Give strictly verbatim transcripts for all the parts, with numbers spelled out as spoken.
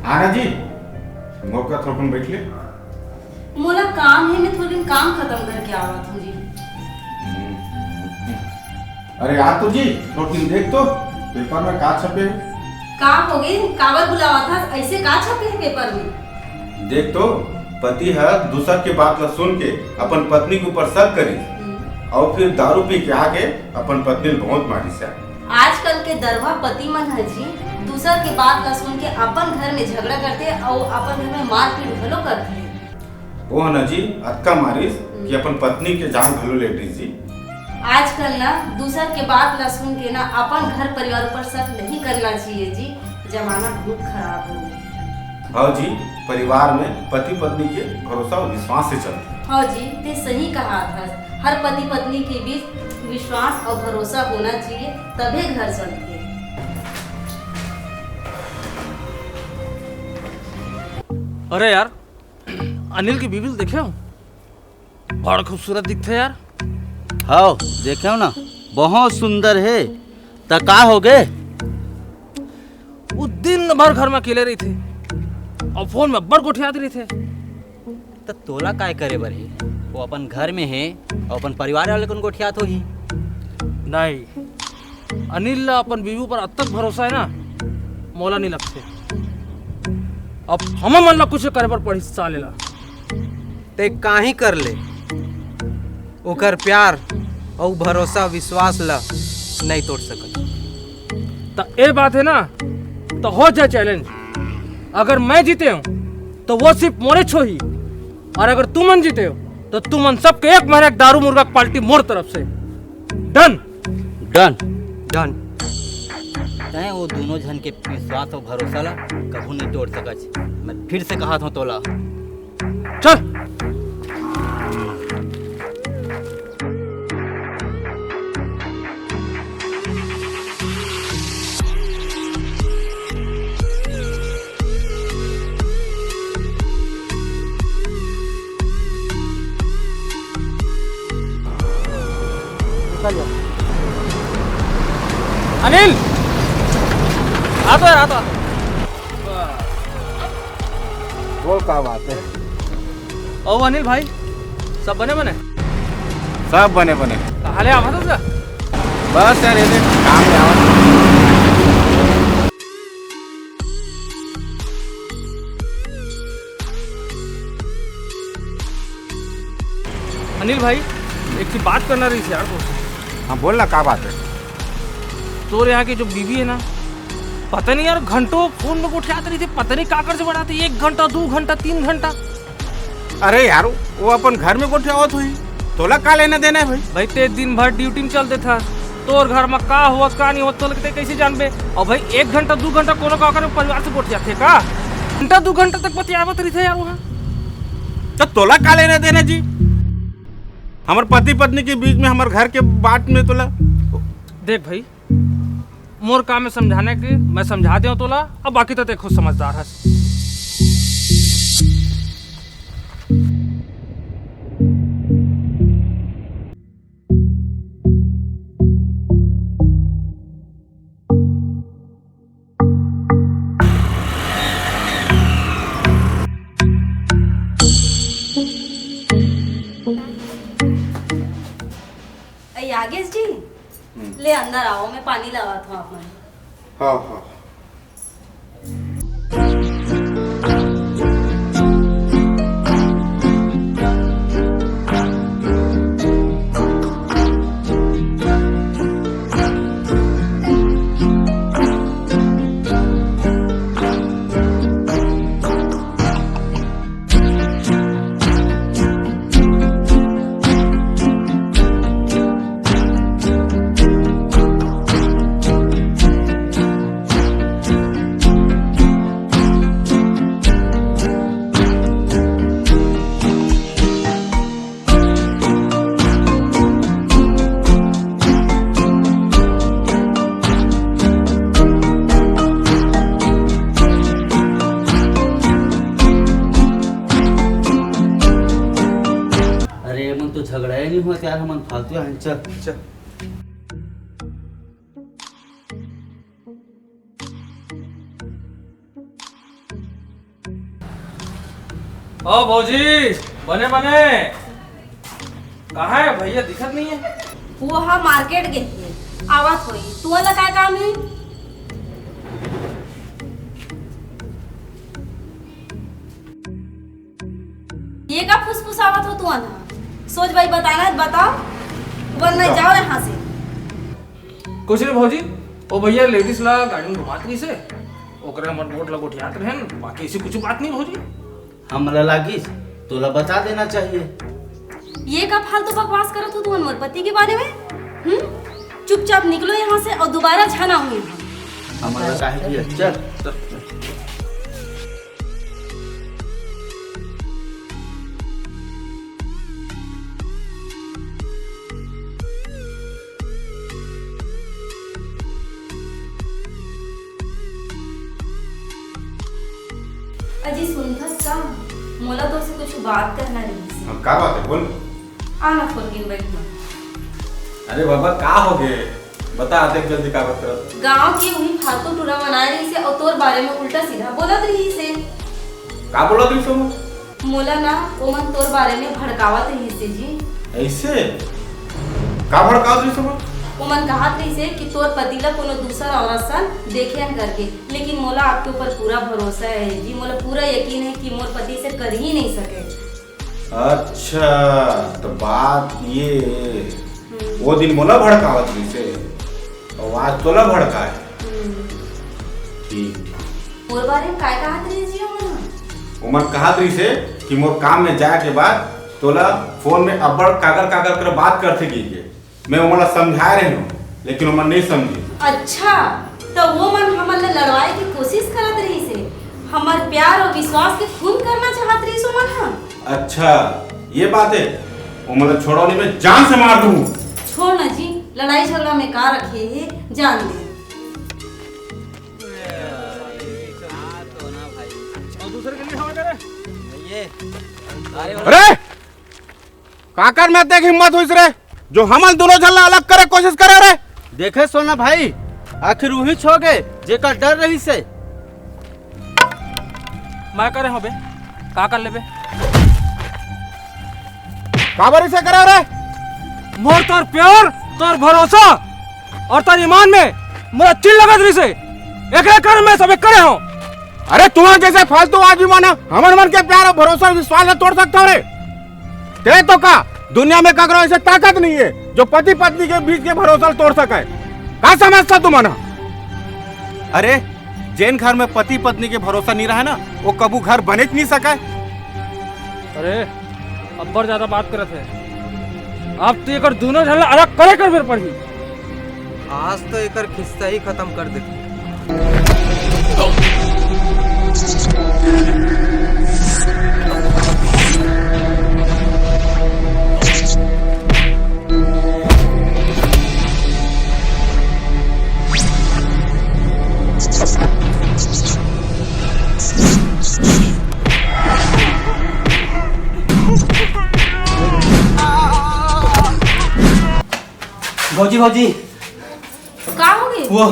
आना जी, मोर करा थोरकन बैठ ले। मोला काम हे, मैं थोरकन काम खतम करके आवत हूँ जी। अरे आ तो जी, थोरकन देख तो, पेपर में का छपे हे? का होगे? काबर बुलावत हस? अइसे का छपे हे पेपर में? देख तो, पति ह दूसर के बात ला सुन के अपन पत्नी के ऊपर शक करिस, हम्म। अउ फिर दारू पी के आके अपन पत्नी ल बहुत मारिस हे। आजकल के दरवा पति मन ह जी, दूसर के बात ला सुन के अपन घर में झगड़ा करथे अउ अपन घर में मारपीट घलो करथे। वो ह ना जी, अतका मारिस हम्म। कि अपन पत्नी के जान घलो ले डरिस जी। आजकल ना दूसर के बात ला सुन के ना अपन घर परिवार ऊपर शक नहीं करना चाहिए जी। जमाना बहुत खराब हो गया। हाँ जी, परिवार में पति पत्नी के भरोसा अउ विश्वास से चलथे। हाँ जी, ते सही कहा था। हर पति पत्नी के बीच विश्वास अउ भरोसा होना चाहिए, तभे घर चलथे। अरे यार, अनिल के बीबी ल देखे हो? बड़ खूबसूरत दिखथे यार। हव, देखे हो ना, बहुत सुंदर हे। त का होगे? वो दिन भर घर में अकेले रहिथे अउ फोन में बड़ गोठियात रहिथे। त तोला काय करे बर हे? वो अपन घर में हे अउ अपन परिवार वाले कोन गोठियात होही। नहीं, अनिल ला अपन बीवी ऊपर अतक भरोसा हे ना, मोला नहीं लगथे। अब हमन मन ला कुछ करे बर पड़ही साले ला। ते काहीं कर ले, ओकर प्यार अउ भरोसा विश्वास ला नहीं तोड़ सकत। त ए बात हे ना, त हो जाए चैलेंज। अगर मैं जीते हूँ तो वो सिर्फ मोरे छोही, अउ अगर तुमन जीते हो तो तुमन सबके एक महीना के दारू मुर्गा के पार्टी मोर तरफ से। डन। डन। डन। तैं वो दोनों झन के विश्वास अउ भरोसा ला कभू नहीं तोड़ सकच। मैं फिर से कहा था तोला। चल। निकल जाओ। अनिल, आ तो यार, आ तो, आ तो। बोल, का बात हे? ओ अनिल भाई, सब बने बने? सब बने बने। कहाँ ले आवा था? बस यार, ये देख, काम ले आवा। अनिल भाई, एक ठे बात करना रहिस यार तोर से। हाँ, बोल ना, का बात हे? तोर यहाँ के जो बीवी हे ना, पता नहीं यार, घंटों फोन में गोठियात रहिथे, पता नहीं काकर से बड़ाथे, एक घंटा, दू घंटा, तीन घंटा। अरे यार, वो अपन घर में गोठियावत होही, तोला का लेना देना हे भाई? भाई, ते दिन भर ड्यूटी में चल देथस, तोर घर में का होवत, का नहीं होवत, तोला ते कैसे जानबे? अउ भाई, एक घंटा, दू घंटा कोनो काकर में परिवार से गोठियाथे का? घंटा, दू घंटा तक बतियावत रहिथे यार वहाँ। त तोला का लेना देना जी? हमर पति पत्नी के बीच में, हमर घर के बात में तोला। देख भाई, मोर काम हे समझाने के, मैं समझा देंव तोला, अब बाकी तो ते खुद समझदार हस। ए, आगेश जी, हम्म। ले अंदर आओ, मैं पानी लावत हूँ आप मन। हाँ, हाँ। अरे, एमन तो झगड़ा ही नहीं होत यार, हमन फालतू हैं, चल। चल। ओ भौजी, बने बने। कहाँ है भैया, दिखत नहीं है। वो हा मार्केट गे हे, आवत होही। तुमन ला काय काम हे? ये का फुसफुसावत हो तुमन हा? सोच भाई, बताना है बताओ, वरना जाओ यहाँ से। कुछ नहीं भौजी, ओ भैया लेडीज ला गाड़ी में घुमात रहिसे, ओकरे हमर गोठ ला गोठियात रहेन, बाकी ऐसी कुछ बात नहीं भौजी। हमला लागिस, तोला बता देना चाहिए। ये का फालतू बकवास करत हो तुमन मोर पति के बारे में? हम्म? चुपचाप निकलो यहाँ से और दोबारा झन आओ यहाँ। हमला काहे की, चल। अजी सुनथस का? मोला तो से कुछ बात करना रहिस। हाँ, का बात है? बोल। आ ना फोन किन बैठ ना। अरे बाबा, का हो गए? बता, देख जल्दी का बात करत। गांव के उही फालतू टूरा मन आए रहिसे और तोर बारे में उल्टा सीधा बोलत रहिसे। का बोलत रहिसे वो? मोला ना ओमन तोर बारे में भड़कावत रहिसे जी। ऐसे? का भड़कावत रहिसे वो? ओमन कहत रहिसे कि तोर पति ला कोनो दूसर औरत सन देखे हन करके, लेकिन मोला आपके ऊपर पूरा भरोसा है जी, मोला पूरा यकीन है कि मोर पति से कर ही नहीं सके। अच्छा, तो बात ये, हम्म। वो दिन मोला भड़कावत रहिसे, और आज तोला भड़काए। हम्म। ठीक, ठीक। मोर बारे में काय कहत रहिस जी ओमन? ओमन कहत रहिसे कि मोर काम में जाए के बाद तोला फोन में अब्बड़ काकर काकर कर बात करथे कहिके। मैं ओमन ला समझाए रहेंव, लेकिन ओमन नहीं समझे। अच्छा, तो वो मन हमन ला लड़वाए के कोशिश करत रहिसे, हमर प्यार और विश्वास के खून करना चाहत रहिस ओमन ह। अच्छा, ये बात है, ओमन ला छोड़ो नहीं, मैं जान से मार दूँ। छोड़ ना जी, लड़ाई झगड़ा में का रखे हे, जान दे। अरे, काकर में तेक हिम्मत होइस रे, जो हमन दोनों झन ला अलग करे कोशिश करे रे? देखे सोना भाई, आखिर उही छो गे, जेकर डर रहिसे। मैं करे हों बे, का कर लेबे? काबर इसे करे रे? मोर तोर प्यार, तोर भरोसा और तोर ईमान में मोला चिल लगत रहिसे, एकरे कारण मैं सबे करे हों। अरे, तुम्हारे जैसे फालतू आदमी मन ह हमर मन के प्यार और भरोसा और विश्वास ला तोड़ सकत हो रे? ते तो का, दुनिया में ककरो ऐसे ताकत नहीं है जो पति पत्नी के बीच के भरोसा ल तोड़ सके। का समझता तुमन ह? अरे, जेन घर में पति पत्नी के भरोसा नहीं रहे ना, वो कभू घर बनेच नहीं सके। अरे, अब्बड़ ज्यादा बात करत हे। अब तो एकर दोनों झन ला अलग करे कर बेर पड़ही। आज तो एकर खिस्सा ही खत्म कर देथे। भौजी, भौजी। का हो गे? वो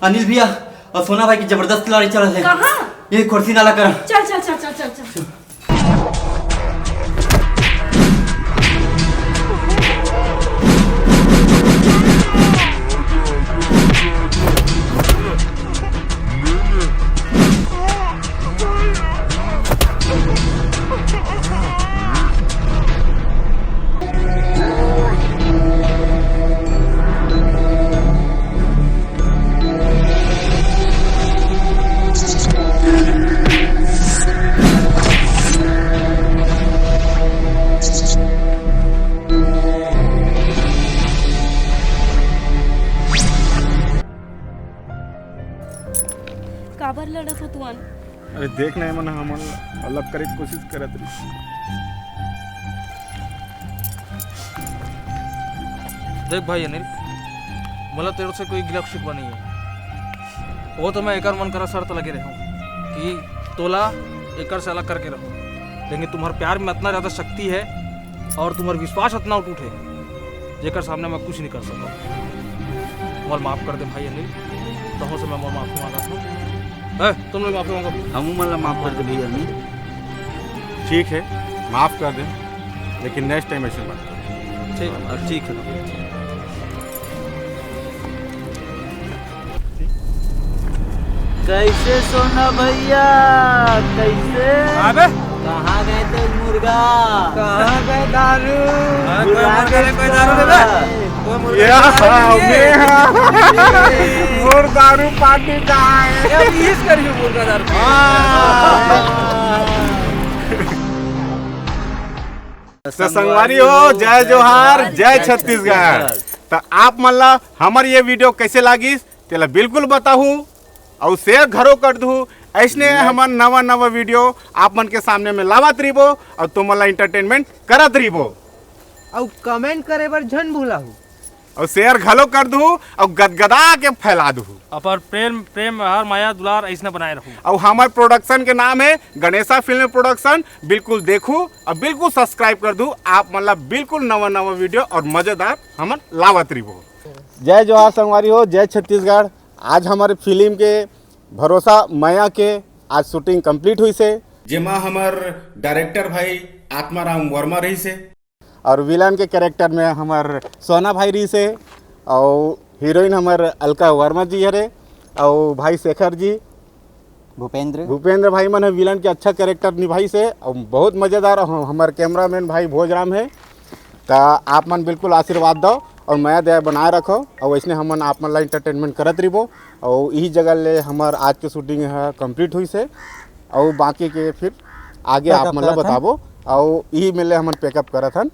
अनिल भैया और सोना भाई की जबरदस्त लड़ाई चलत हे। कहाँ? ये कुर्सी नाला करा। चल, चल, चल, चल, चल, चल। काबर लड़त हो तुमन? अरे देख ना, एमन हमन ला अलग करे के कोशिश करत रहिस। देख भाई अनिल, मोला तेरे से कोई गिला शिकवा नहीं है। वो तो मैं एकर मन करा शर्त लगे रहे हूँ कि तोला एकर से अलग करके रहूँ, लेकिन तुम्हारे प्यार में इतना ज़्यादा शक्ति है और तुम्हारा विश्वास इतना अटूट है, जेकर सामने मैं कुछ नहीं कर सकता। मोर माफ कर दे भाई अनिल, तहों से मैं मोर माफी मांगत हूँ। ए, तुम लोग माफी मांगो। हमू मन ला माफ कर दे भैया अनिल। ठीक है, माफ कर दे, लेकिन नेक्स्ट टाइम ऐसे मत कर। ठीक है, ठीक है। कैसे सोना भैया, कैसे? अबे कहाँ गए थे मुर्गा? कहाँ गए दारू? कोई मुर्गा नहीं, कोई दारू नहीं बे। कोई मुर्गा या दारू नहीं है। मैं मोर दारू पार्टी कहाँ है? ये अभी इस करियो मुर्गा दारू। तो संगवारी हो, जय जोहार, जय छत्तीसगढ़। तो आप मन ला हमर ये वीडियो कैसे लागिस, तेला बिल्कुल बताहू अउ शेयर घलो कर दू। ऐसने हमन नवा नवा वीडियो आप मन के सामने में लावत रहिबो अउ तुमन ला एंटरटेनमेंट करत रहिबो। अउ कमेंट करे बर झन भूलाहू। अउ शेयर घलो कर दू अउ गदगदा के फैला दू। अपन प्रेम प्रेम हर माया दुलार ऐसने बनाए रहू। अउ हमर प्रोडक्शन के नाम है गणेशा फिल्म प्रोडक्शन। बिल्कुल देखू अउ बिल्कुल सब्सक्राइब कर दू। आप मन ला बिल्कुल नवा नवा वीडियो अउ मजेदार हमन लावत रहिबो। जय जोहार संगवारी हो, जय छत्तीसगढ़। आज हमर फिल्म के भरोसा मया के आज शूटिंग कंप्लीट हुई से, जेमा हमर डायरेक्टर भाई आत्माराम वर्मा रही से अउ विलन के कैरेक्टर में हमर सोना भाई रही से अउ हीरोइन हमर अलका वर्मा जी हरे अउ भाई शेखर जी, भूपेंद्र। भूपेंद्र भाई मन ह विलन के अच्छा कैरेक्टर निभाई से अउ बहुत मजेदार। हम, हमर कैमरामैन भाई भोजराम है। त आप मन बिल्कुल आशीर्वाद दो अउ मया दया बनाए रखो अउ ऐसने हमन आप मन ला एंटरटेनमेंट करत रहिबो। अउ यही जगह ले हमर आज के शूटिंग ह कंप्लीट हुई से अउ बाकी के फिर आगे आप मन ला बताबो। अउ यही में ले हमन पैकअप करत हन।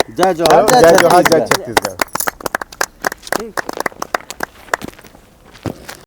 जय जोहार, जय जोहार, जय छत्तीसगढ़।